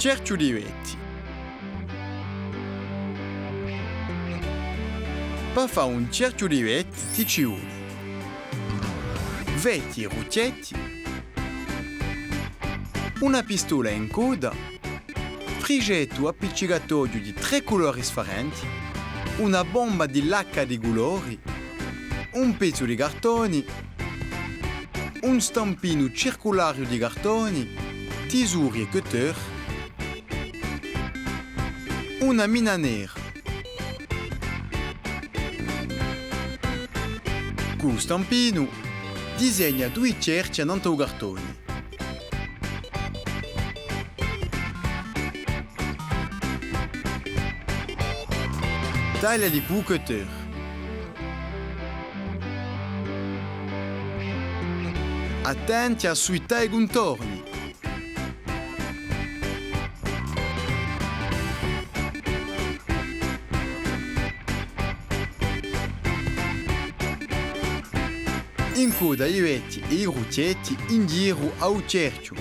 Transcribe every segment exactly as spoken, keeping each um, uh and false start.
Cerchju di fetti. Pà fà un cerchju di fetti ti ci voli fetti è ruchjetti, una pistola incodda, frisgettu appiccicatoghju di trè culori sfarenti, una bomba di lacca di culori, un pezzu di cartoni, un stampinu circulariu di cartoni, tisori è cutter, una mina nera. Cù u stampinu, disegna dui cerchji annant'à u cartoni. Tagliali cù u cutter. Attenti à suità i cuntorni. Incodda i fetti è i ruchjetti in ghjiru à u cerchju.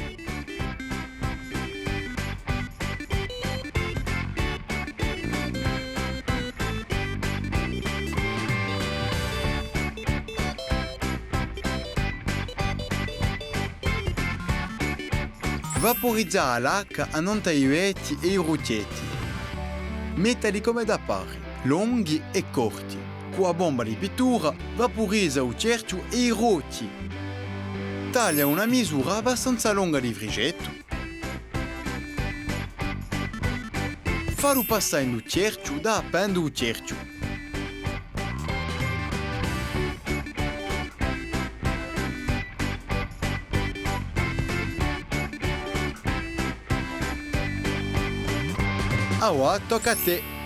Vapurizza a lacca annant'à i fetti è i ruchjetti. Mettali cum'edda pari, longhi è corti. Cù a bomba di pittura, vapurizza u cerchju è i rochji. Taglia una misura abbastanza longa di frisgettu. Fallu passà in u cerchju da appendu u cerchju. Avà tocca à tè.